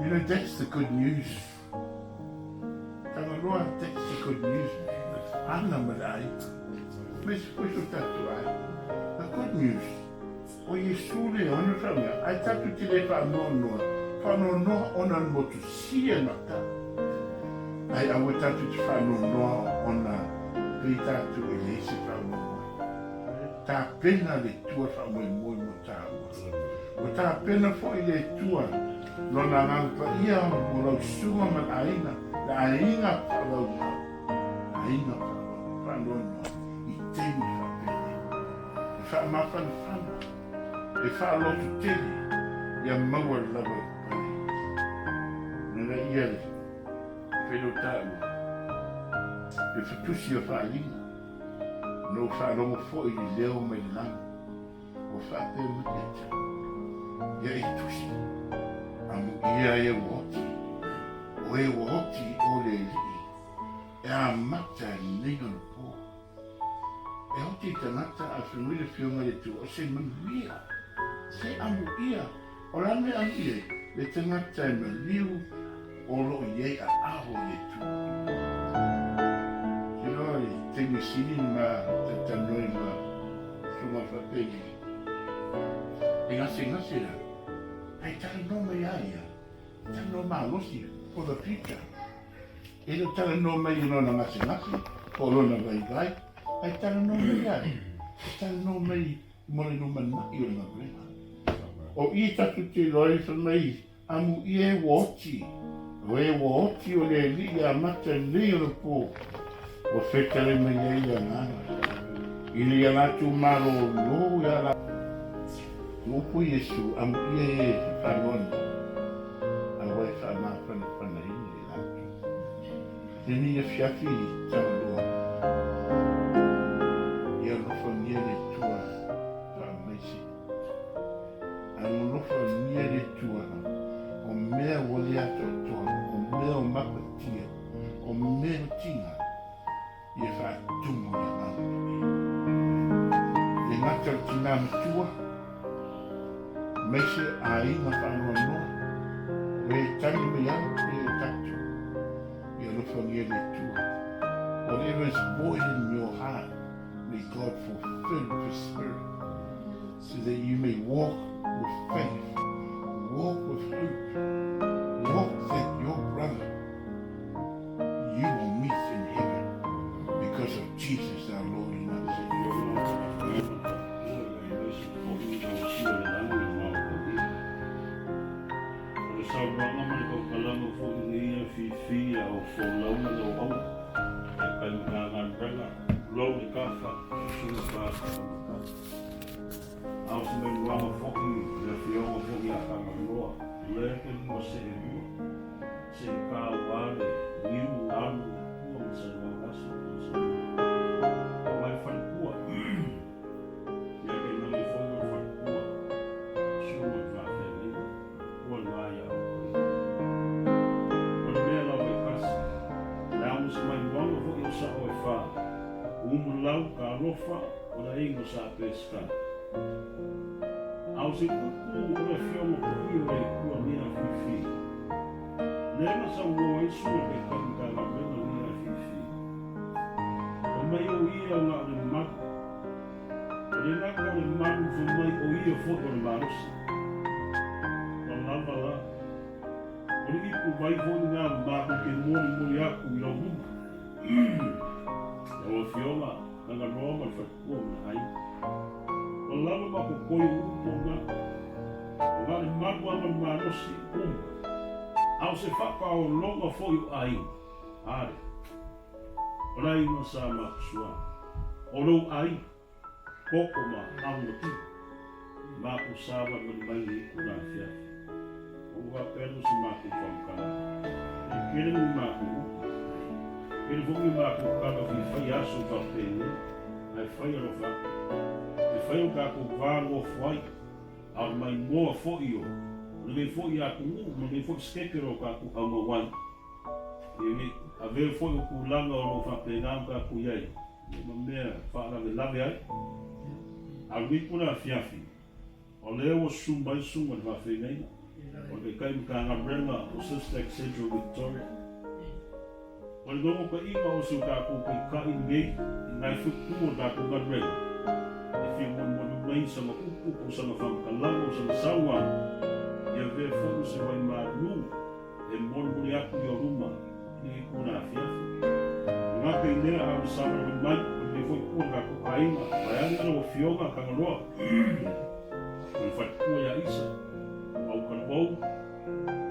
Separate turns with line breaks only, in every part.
You know, that's the good news. Tangaroa, that's the good news. Ana marae, me se koe so tātou ai. The good news, o Iesu le ono whaunga, ai tātou te le whaanoanoa, whaanoanoa ona motu sia mata. Ai aua tātou te whaanoanoa ona pei tātou e le se whaanoanoa. Tāpena le tua whaamoemoe mo tāua. Ua tapena foi le Atua Lona Agaga Paia mo lau susuga ma le aiga, le aiga faalaumau, aiga faanoanoa i taimi faapenei. E faamafanafana, e faaloto tele ia maua lava i le pale. Nana ia le felo taua, le fatusi o faaaliga, na ou faalogo foi i le leo mai le lagi. Ua faapea mai ia te au, Ia e tusi, amuia e ua oti, o e ua oti i o le alii, e amata nei ona po. E oti i tangata a whenui le whionga le tua, o se manuia, se amuia, o la mea amuia ai, le tangata e maliu o loo i ai a aho i le tua. Tino i taimi sili ma tatanoi ma Susuga faapeni e gasegase la, ae talanoa mai a ia, talanoa malosi for the future. E le o talanoa mai i lona gasegase po o lona vaivai, ae talanoa mai a ia, e talanoa mai mo le lumanai o le galuega. O i tatou te iloa ai fai mai Amu ia e ua oti, o e ua oti o le alii amata nei o le po, ua fetalai mai ai le Agaga, ina ia latou malōlō iā latou. Upu Iesu, amu ia e whanoanoa, aua e whaamafanafanaina i latou. Lenei afiafi i Tagaloa, ia alofagia le Atua whaamaise. Alofagia le Atua, o mea ua le atoatoa, o mea o mapatia, o mea o tinga, ia faatumu le Agaga Paia. Le gata o le tinā matua, maise aiga faanoanoa, o e tagi mai au e o tatou, ia alofagia le Atua. Whatever is void in your heart, may God fulfill with His Spirit, so that you may walk with faith, walk with hope, walk that your brother you will meet in heaven because of Jesus our Lord and our Savior.
O le saunoaga ma le tautalaga foi lenei e fifi a o folauga lau aua e kai Matagaluega, tulou le kafa, susuga pa Tamatai. A o se mailuaga foi le afioga foi ia Tagaloa, lea ke lua see lua, see ka aua le niu alu ua ma Salevalasi ma Salua. Mai Falepua, ia ke nani foi ma Falepua, susuga i faafeagaiga, ua na ia outou. O le mea lava e tasi, le a ma se mailuaga foi o sao e fa, umulau ka alofa o le aiga sa Peseta. A o se upu o le afioga paia o le Atua nei afifi, lea na saunoa ai Sua le Taitai Matagaluega nei afifi, fai mai o ia na o le malu. O le gata o le malu fai mai o ia foi o le malosi. Ua lava la. O le ipu vai foi lena matou te molimoli atu i lau luma. Lau Afioga, Naganoa ma le Faletua ma le aiga. Ua lava ma kokoi o upu o na. O na le malu lava ma le malosi uma. A o se faapaologa foi o aiga. A lea. O le aiga sa makusua. O lou aiga, koko ma augatino. Matou savalivali mai nei i kona afiafi. Ua faapea lea o se matou faamatalaga. E tele ni matou upu. Tele foi ni matou tala fia fai aso faapenei, ae fai alofa atu. E fai o tatou va nofo ai, a o le maimoa foi o lenei foi atunuu ma lenei foi setete o lo tatou aumau ai. Ia ne i avea foi o tulaga o lo o faapena ona tatou i ai, ia ma mea faalavelave ai. A o lenei pule afiafi, o lea ua susu mai le susuga i le faafeagaiga, o le Taitai Matagaluega o Sister Central Victoria. O le naunautaiga o si o tatou Taitai lenei i nai fetu o le tatou galuega, e fia molimoli mai sana upu po o sana faamatalaga o sana saunoaga, ia avea foi o se vaimalu e molimoli atu i luma i lenei pule afiafi. E gata i lea, a o le savalivali mai o lenei foi pule o tatou aiga, vaeane lau Afioga Tagaloa, o le faletua ia Isa, o Aukaluvou,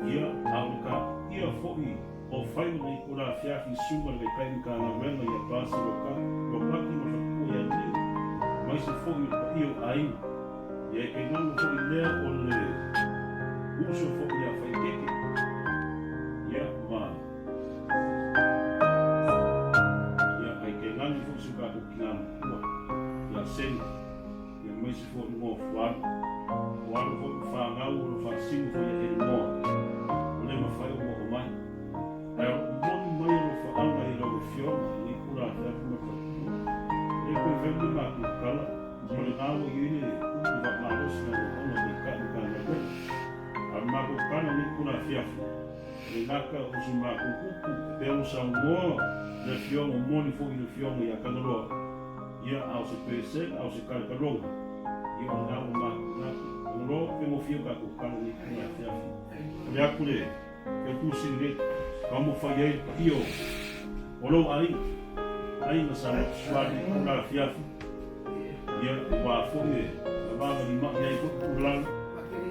ia, a o le tapuia foi o faiva nei pula afiafi i susuga le Taitai Matagaluega ia Pasi Ropati ma le faletua ia Niu, aemaise foi o le paia o aiga. Ia e tainane foi lea o le uso foi ia Faitete, ia, ma, ia, ae tainane foi si o tatou tina matua ia Sena, ia aemaise foi o le Gofualu, o alo foi ma fanau o lo faasino foi ia Elemoa, ua le mafai ona oo mai. Ae o loo moni mai alofaaga i lau Afioga i lenei pula afiafi ma le faletua. E le toe fai ni matou tala, o lena ua i ai le upu faamalosi na auauna taitai Matagaluega. A o le matou tala i lenei pula afiafi, e le gata o se matou upu e pei ona saunoa le Afioga moni foi i le Afioga ia Tagaloa, ia a o se pesega a o se kalekaloga, ia o lena ua matou manatu. Tagaloa, faigofie o tatou tala i lenei pula afiafi. Momoli atu le. E tusi lenei taumafai ai le paia o lou aiga, aiga sa matusuali i kona afiafi, ia aua foi e vavalivali ai foi tulaga.
Ou te le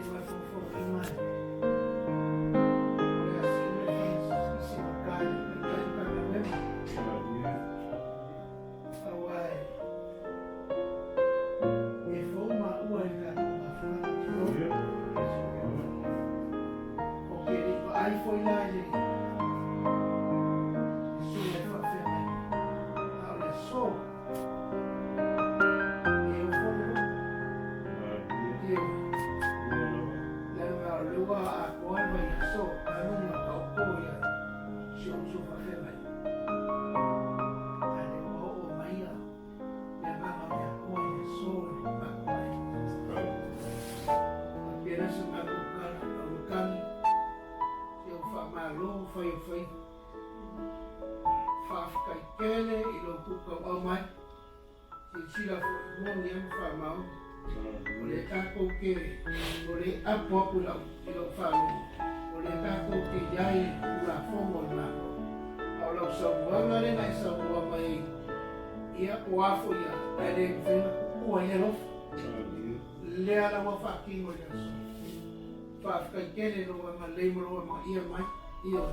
i vaai foi la i le susuga i faafeagai, a o le aso e ofo le loto. Ioe, leaga o lea ua atoa le vaiaso talu ona taoto ia si ou uso faafeagai, a o lea ua oo mai le agaga o le Atua i le aso e matou ai. Faapea se matou tala, lau matagi, se ua faamalo fai o faiva. Faafetai tele. mai, silasila foi, moni lava ma faamaoni. O lea tatou te, o lea e apo atu i lau, i lau faalogo, o lea tatou te i ai i le Tulafono a le Malo. A o lau saunoaga lea na e saunoa mai ai, ia o a foi ia, ae le mafai ona tuua ai le alofa. Lea la ua faatino i le aso. Faafetai tele i lou agalelei ma lou amanaia mai. Ioe.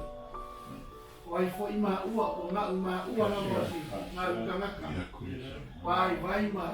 O ai foi maua, ua ga'u maua lava o si gau tagata, vaivai ma.